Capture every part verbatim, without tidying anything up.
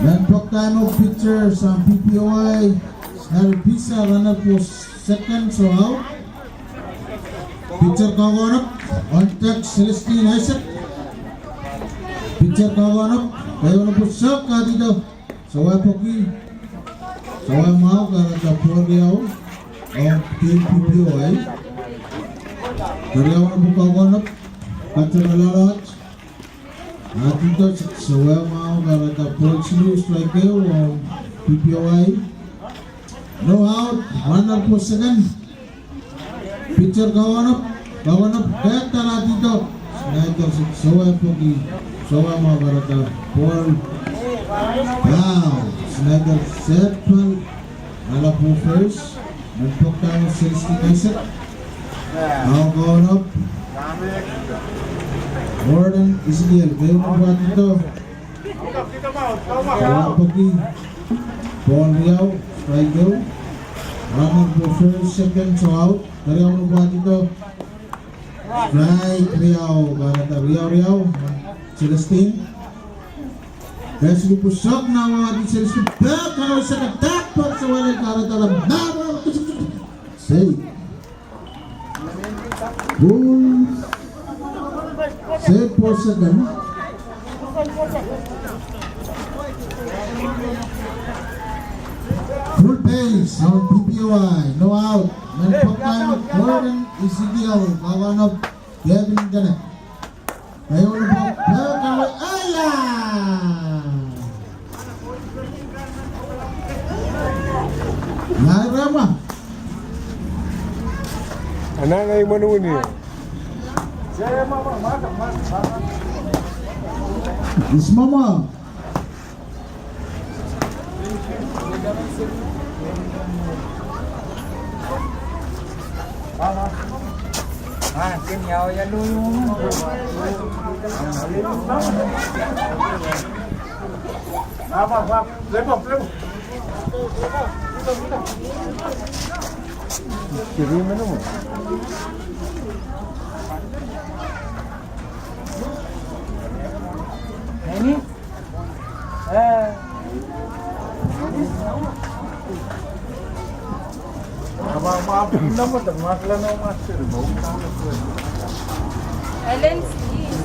Nan poktaimo pitcher sang P P O I, Harry Pisa, runner for second, so out. Pitcher kakoanop, on deck, Celestine Isaac. Pitcher kakoanop, keieu ni pwuhk, kahrehda sawa pwuki, sawa mwahu, kahrehda ball riau, oh, team P P O I. Keriau ni pwuhk kakoanop, kahrehda loaloht. Ahdido sawa mwahu, kahrehda ball siluh, strike ehu, oh, P P O I. No out, runner for second. Pitcher kakoanop, kakoanop, kehda ahdido. Snider sawa pwuki, sawa mwahu, kahrehda ball. Wow, Snider sawa pwuki. Ala pwo first, nan poktaimo Celestine Isaac. Kakoanop. Gordon Ezekiel, keieu ni pwuhk ahdido. Sawa pwuki, ball riau, strike ehu. Runner for first, second, so out. Keriau ni pwuhk ahdido. Strike riau, kahrehda riau riau, Celestine. Base ni pwuhk, sawa mwahu, Celestine. Pek, kahrehda second, third, pek, sawa lel, kahrehda la, mwahu, sei. Full. Sei pwo second. Full base on P P O I, no out. Nan poktaimo Gordon Ezekiel, kakoanop Kevin Kenneth. Keieu ni pwuhk, pek, kahrehda, aya! Lai rema. Anahne imwen wini. Ismama. Ini? Eh. Ellen Steve.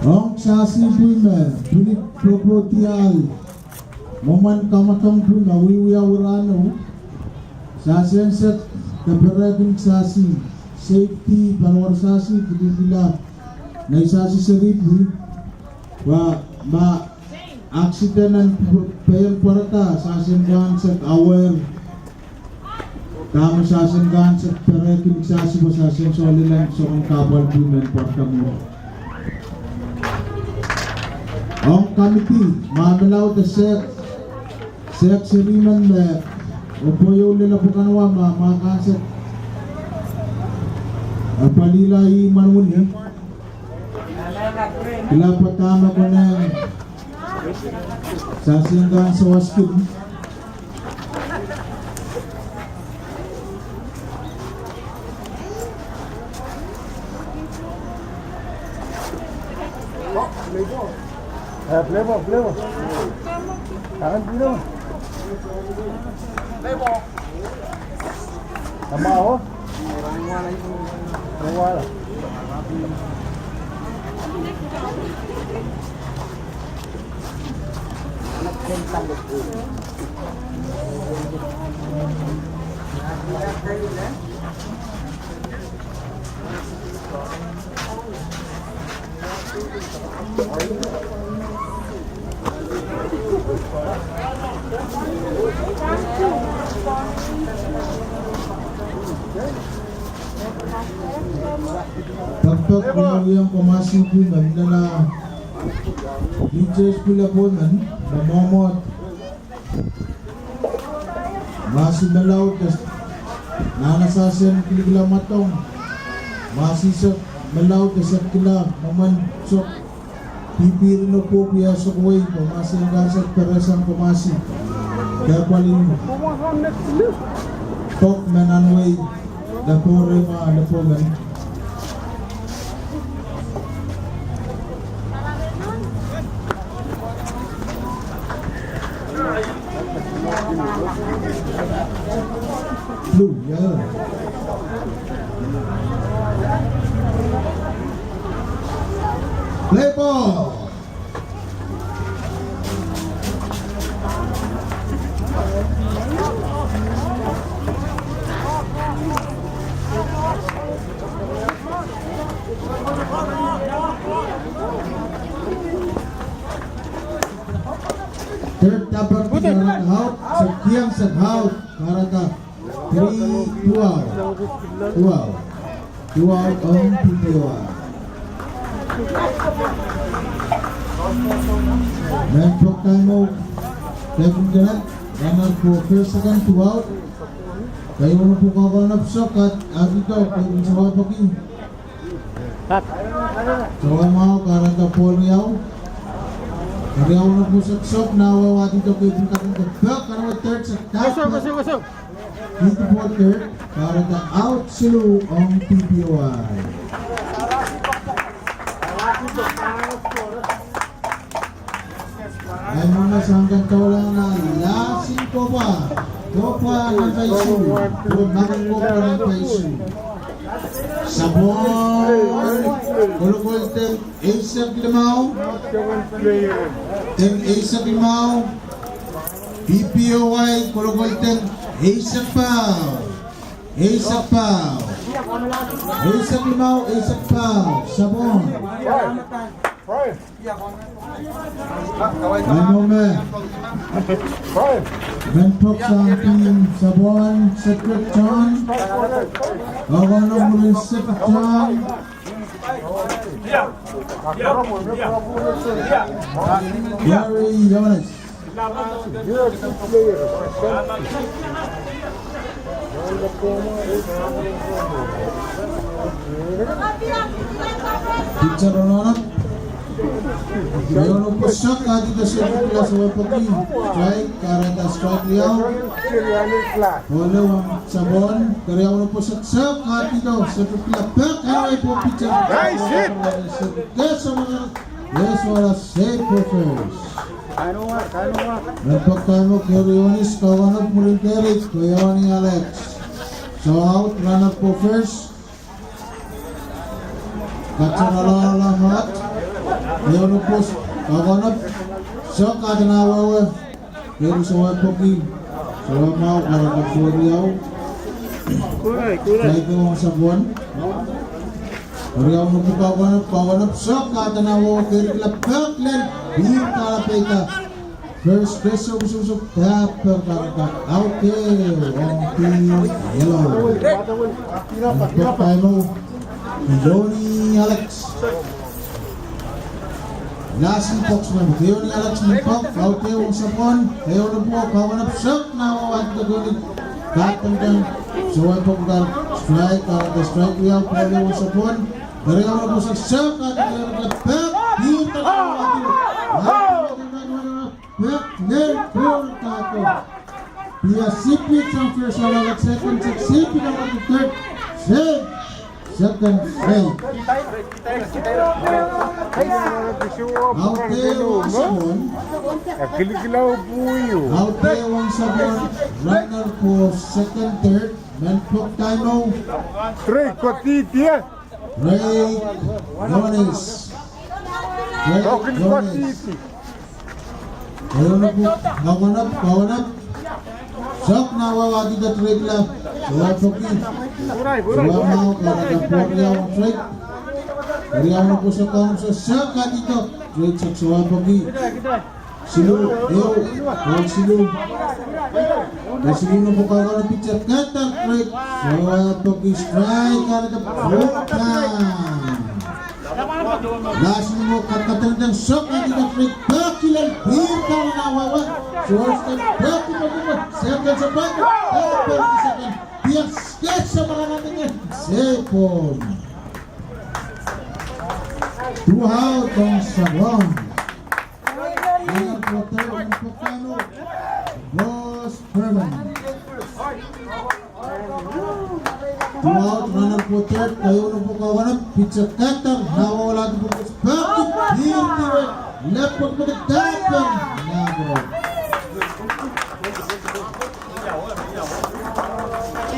Ong kisasi pwihn me pwilid pwopwoud ial, mwomwen kamwadong pwihn me wiewia wurano, kisasi en sehd, kaperehkin kisasi, safety, paliwar sasi, kidikila, nei sasi seri pwihn, wa ma accident en pein pwarada, sasi en kan sehd aware. Dahme sasi en kan sehd perehkin kisasi pwe sasi en sohlehiong soangen kahpwal pwihn en pwarada mwo. Ong kamidi, ma melaud e sehd, sehd seri men me, oh pwoiou lel pwukan wa ma, ma kan sehd, e pwalihla ih mwohn wini. Kila pwe dahme konehng sasi en kan sawas kin. Eh, play ball, play ball. Play ball. Ama o. Wala. Pekpek me wiahiong komwi mahsen pwihn me mendahla. Teachers pil appointment, me mwomwohd. Mahsen melaud, nan sasi en kilikila mwadong. Mahsen sehd melaud, sehd kila, mwomwen sok. Pipir ino pwopwi eh sokowei, komasi en kaset peresang komasi. Kepwalin pok me nan wei, lepo rema, lepo men. Blue, yellow. Play ball. Third tapek, out, sekiang sek out, kahrehda three, two out, two out, two out ong P P O I. Mehn pwok time out, Kevin Kenneth, runner for first, second, two out. Keieu nopo kakonop, sehkat, ahdido, keieu sewai peki. Sewai mwahu, kahrehda bol riau. Riau nopo sehk, sehk, nah wehwe, ahdido, keieu pil kakonop, pek, kakonop, third, sehk, third. Hit ball third, kahrehda out siluh ong P P O I. Ahi mwomwe sang kan towlahng nan last in kohpwa, kohpwa nan paisuh, oh nan kohpwa nan paisuh. Sapwon, kolokol teng eisek limau, teng eisek limau, P P O I kolokol teng eisek pahr, eisek pahr, eisek limau, eisek pahr, Sapwon. Ahi mwomwe. Mehn pwok sang team Sapwon, Cedric John. Kakonop mwurin Cedric John. Gary Yones. Pitcher rononok. Keriau nopo sehk, ahdido, sehk, sewai peki. Strike, kahrehda strike riau. Bol ehu ong Sapwon, keriau nopo sehk, sehk, ahdido, sehk, pek, ahdido, pwo pitcher. Nice hit. Sehk, sehk, sehk, sehk, sehk, sehk. Mehn pwok time out, Gary Yones, kakonop mwurin Gary, Koyoni Alex. So out, runner for first. Katonalala hat. Ehu nopo sehk, kakonop. Sehk, kahrehda nah wehwe. Keieu sewai peki. Sewai mwahu, kahrehda bol riau. Strike ong Sapwon. Keriau nopo kakonop, kakonop, sehk, kahrehda nah wehwe, keieu kila pek lel, pil kala peida. First base, sohpesopesop, pahpa, kahrehda out, ong team yellow. Mehn pwok time out, Koyoni Alex. Last in box, mehn pwok, Koyoni Alex, mehn pwok, out ong Sapwon, keieu nopo kakonop, sehk, nah wehwe, ahdido, keieu kila pek lel, sewai peki, kahrehda strike, kahrehda strike riau, bol ehu ong Sapwon. Keriau nopo sehk, sehk, ahdido, keieu kila pek, pil kala peida. Pek lel, pil kala peida. Pia sipit sang first, Alex second, sipit sang third, save. Second save. Out ong Sapwon. Out ong Sapwon. Runner for second, third. Mehn pwok time out. Three, kotiti, eh? Drake Yones. Drake Yones. Ehu nopo, kakonop, kakonop. Sehk, nah wehwe, ahdido, Drake kila sewai peki. Sewai mwahu, kahrehda bol riau ong Drake. Keriau nopo sehk, kakonop, sehk, sehk, ahdido, Drake sehk, sewai peki. Siluh, ehu, bol siluh. Bol siluh nopo kakonop, pitcher kehda Drake, sewai peki, strike, kahrehda ball down. Last in box, kat, kat, kat, kat, sehk, ahdido, Drake, peki lel, pil kala nah wehwe. Sewai peki, peki, second, second, pia skes, sehk, pil kala nah wehwe, save home. Two out ong Saron. Runner for third ong Pokano, Ross Herman. Two out, runner for third, keieu nopo Kaukonop, pitcher Katar, nah wawalahdi pwuhk, peki, pihdi wet, lepwek peki, tapan, nah koro.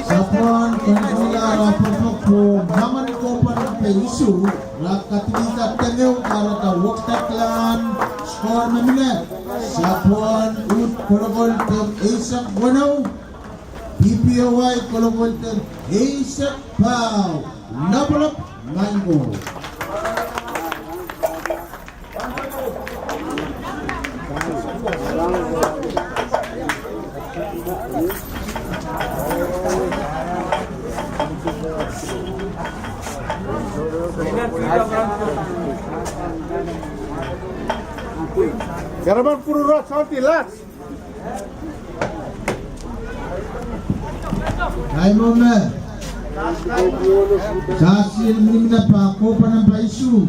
Sapwon, Kankola, Rapapok, ko, mangan ko pahn pei isu, ra katikihda tengeu, karada wekdaklan, score me mine, Sapwon, uhd kolokol, teng eisek weneu, P P O I kolokol teng eisek pahieu. Lapalap, maing ko. Karaman purura, salty, last. Kaimwo me. Sasiel minimina pa kohpwa namba isuh.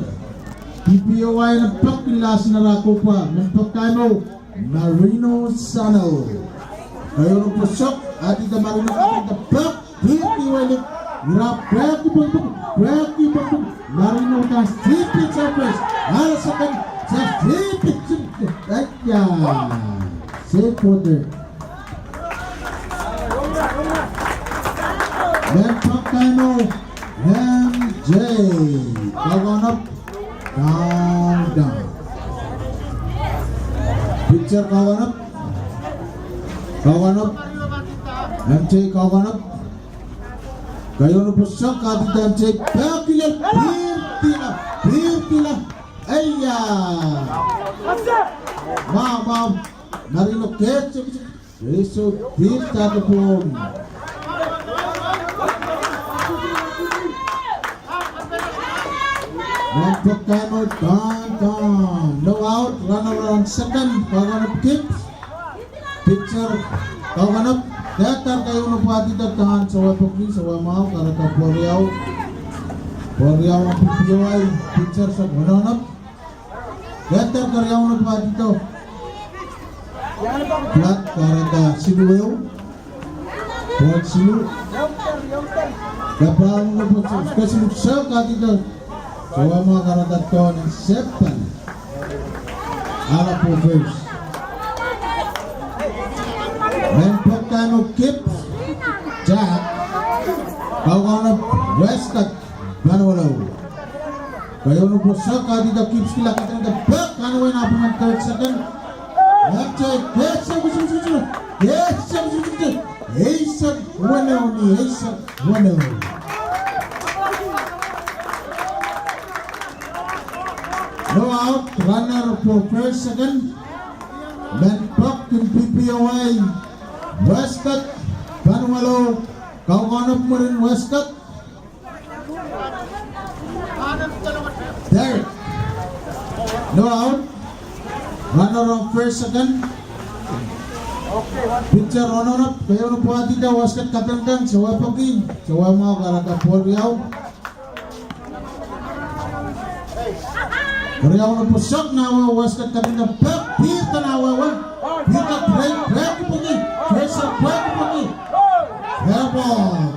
P P O I en pek last na ra kohpwa, men pek kaimwo, Marino Sano. Keieu nopo sok, adida Marino, adida pek. Pihdi wehlik, ira pwehki pwehki, pwehki pwehki, Marino kan sipit surface, ara second, sa sipit, sipit, aya, sipit. Men pek kaimwo, M J, Kaukonop, Down, down. Pitcher Kaukonop. Kaukonop. M J Kaukonop. Keieu nopo sok, adida M J. Pehkilel, pirdila, pirdila. Eia. Mwahu, mwahu. Marino kehte. Reso, pil tata pon. Wan pek kaimwo, don, don. No out, runner on second, Kaukonop Kip. Pitcher Kaukonop, dehdar keieu nopo adida don, sowe peki, sowe mwahu, kahrehda pwohriau. Pwohriau en P P O I, pitcher Sokmonohnop. Dehdar keriau nopo adida. Plat, kahrehda siluh ehu. Ball siluh. Kapahn nopo, kesiluh sou kadida. Sowe mwahu, kahrehda don en sepal. Ara pwo first. Men pek kaimwo Kip. Jack. Kaukonop Westcott. Pahn walo. Keieu nopo sok, adida Kip, kila katangatange pek, kanwein apw nan third second. Epte, kese, kese, kese, kese. Eisek weneu ni eisek weneu. No out, runner for first, second. Men pek en P P O I. Westcott, pahn walo, Kaukonop mwurin Westcott. Derek. No out. Runner on first, second. Pitcher Rononop, keieu nopo adida, Westcott katangatange, sowe peki, sowe mwahu, kahrehda pwohriau. Keriau nopo sok, nah wehwe, Westcott katangatange, pek, pirda nah wehwe. Pirda, pwehki pwehki. Pwehki pwehki. Pwehki pwehki. Pwehki pwehki.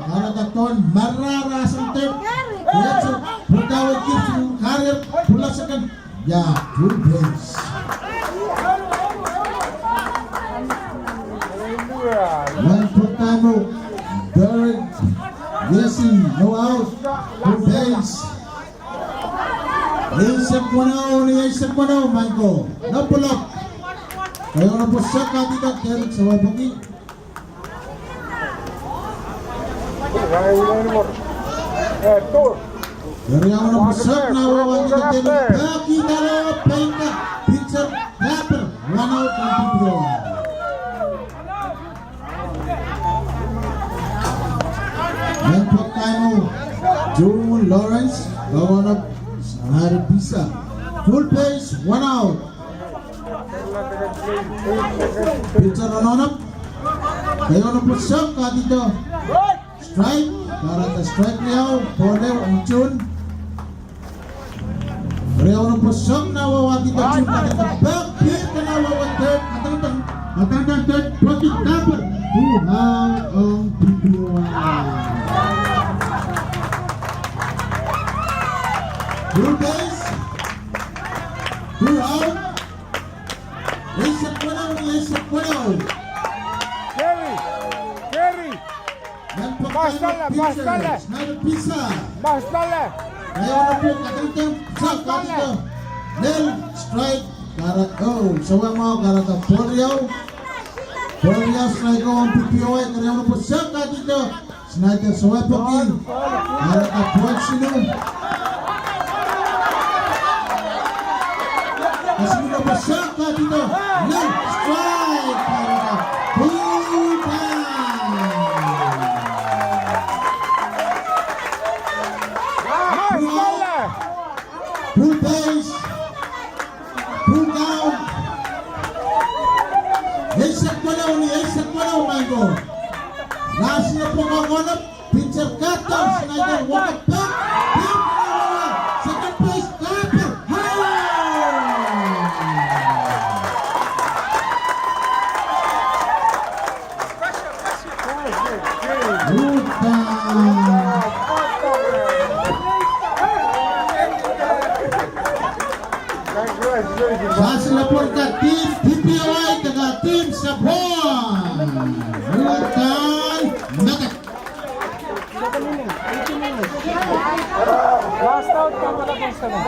Kahrehda don, marara sang third. Pwehki pwehki. Pwehki pwehki. Karier, pwula second. Ya, full base. Men pek kaimwo, Derek, Jesse, no out, full base. Eisek weneu, eisek weneu, Michael. Napalap. Keieu nopo sok, adida Derek, sowe peki. Keriau nopo sok, nah wehwe, adida Derek. Peki, dalo, peinda, pitcher, Clapper, one out, one out. Men pek kaimwo, June Lawrence, Kaukonop, Harry Pisa. Full base, one out. Pitcher Rononop. Keieu nopo sok, adida. Strike, kahrehda strike riau, ball ehu, June. Riau nan pwoson nan wawahki de tim, pek pir nan wawahki de, adandan, adandan de, pwehki kapir. Uhau ong P P O I. Blue Jays. Uhau. Eisek weneu, eisek weneu. Kerry, Kerry. Maslala, maslala. Maslala. Maslala. Lel strike, kahrehda, oh, sowe mwahu, kahrehda ball riau. Ball riau, strike ong P P O I, kahrehda pwoson kahrehda. Snider sowe pwehki. Kahrehda ball siluh. Kesiluh pwoson kahrehda. Lel strike, kahrehda. Pulled down. Maslala. Blue Jays. Pulled down. Eisek weneu, eisek weneu, maing ko. Last lap pwukoa ngonep, pitcher kahto, Snider wekepek, pil, second base, kapir, high. Uhdahn. Sasi lepwon ka tim P P O I de ka tim Sapoa. Uhdahn. Mete. Last out, Kamala Constable.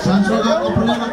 Sanso ka kapila na